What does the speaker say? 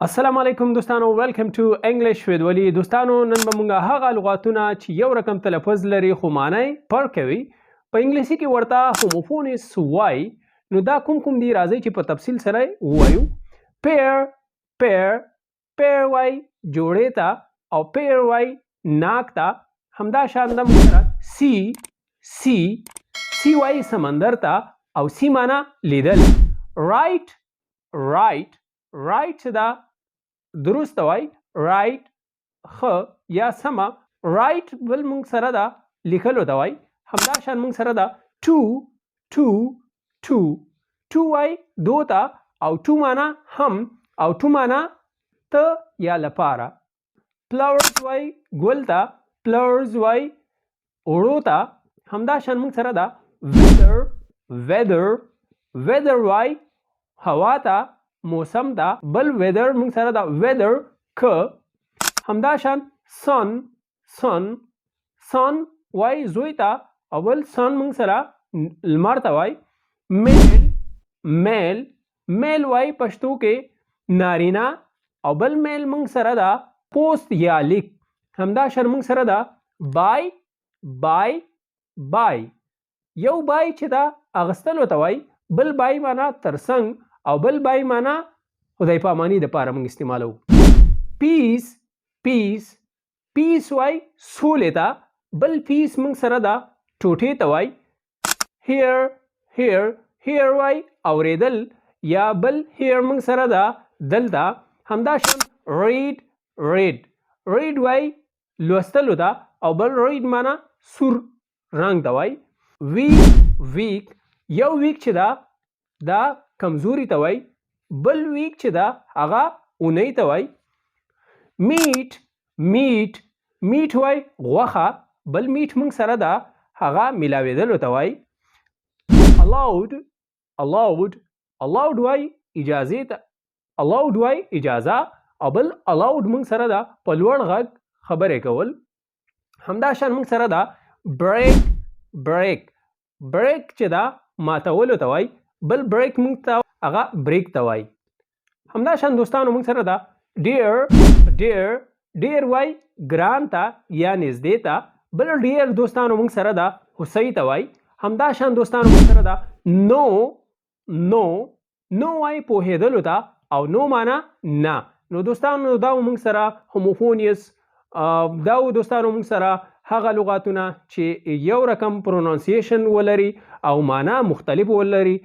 السلام علیکم دوستانو، Welcome to English with ولی. دوستانو، نن به مونږ هغه لغاتونه چې یو رقم تلفظ لري خو معنی فرق کوي، په انګلیسي کې ورته homophones وای. نو دا کوم کوم دي؟ راځئ چې په تفصیل سره ووایو. Pear، pair. Pair وای جوړې ته او pear وای ناک ته. همدا شان د موږ سره sea، see. Sea وای سمندر ته او see معنا لیدل. Right، write. Right چې دا درست وای، right ښه یا سمه. Write بل مونږ سره ده لیکلو ته وای. همدا شان مونږ سره ده too، to، too. Two وای دو ته او too معنا هم او to معنا ته یا لپاره. Flowers وای ګل ته، plovers وای اوړو ته. همدا شان مونږ سره ده weather، whether. Weather وای هوا ته، موسم ته. بل weather مونږ سره ده whether که. همدا شان son، sun. Son وای زوی ته او بل sun مونږ سره لمر ته وای. Male، mail. Male وای پښتو کې نارینه او بل mail مونږ سره ده پوست یا لیک. همدا شان مونږ سره ده buy، by، bye. یو buy چې دا اغستلو ته وای، بل by معنا ترڅنګ او بل bye معنا خدای پامانی د پاره موږ استعمالو. Peace، piece. Peace وای سولې ته، بل piece موږ سره ده ټوټې ته وای. Hear، here. Hear وای اوریدل یا بل here موږ سره ده دلته. همدا شان read، red. Read وای لوستلو ته او بل red معنا سور رنګ ته وای. Week، weak. یو week چې دا دا کمزوري ته وای، بل week چې دا هغه اونۍ ته وای. Meet، meat. Meet وای غوښه، بل meet موږ سره ده هغه ملاوېدلو ته وای. Allowed، aloud. Allowed وای اجازې ته، allowed وای اجازه او بل aloud موږ سره ده په لوړ غږ خبرې کول. همدا شان موږ سره ده break، brake. Break چې دا ماتولو ته وای، بل brake موږ ته هغه بریک ته وای. همدا شان دوستانو موږ سره ده dear، dare. Dear وای ګران ته یا نږدې ته، بل deer دوستانو موږ سره ده هوسۍ ته وای. همدا شان دوستانو موږ سره ده know، no. Know وای پوهېدلو ته او no معنا نه. نو دوستانو، دا موږ سره homophones، دا دوستانو موږ سره هغه لغاتونه چې یو رقم pronunciation ولري او معنا مختلف ولري.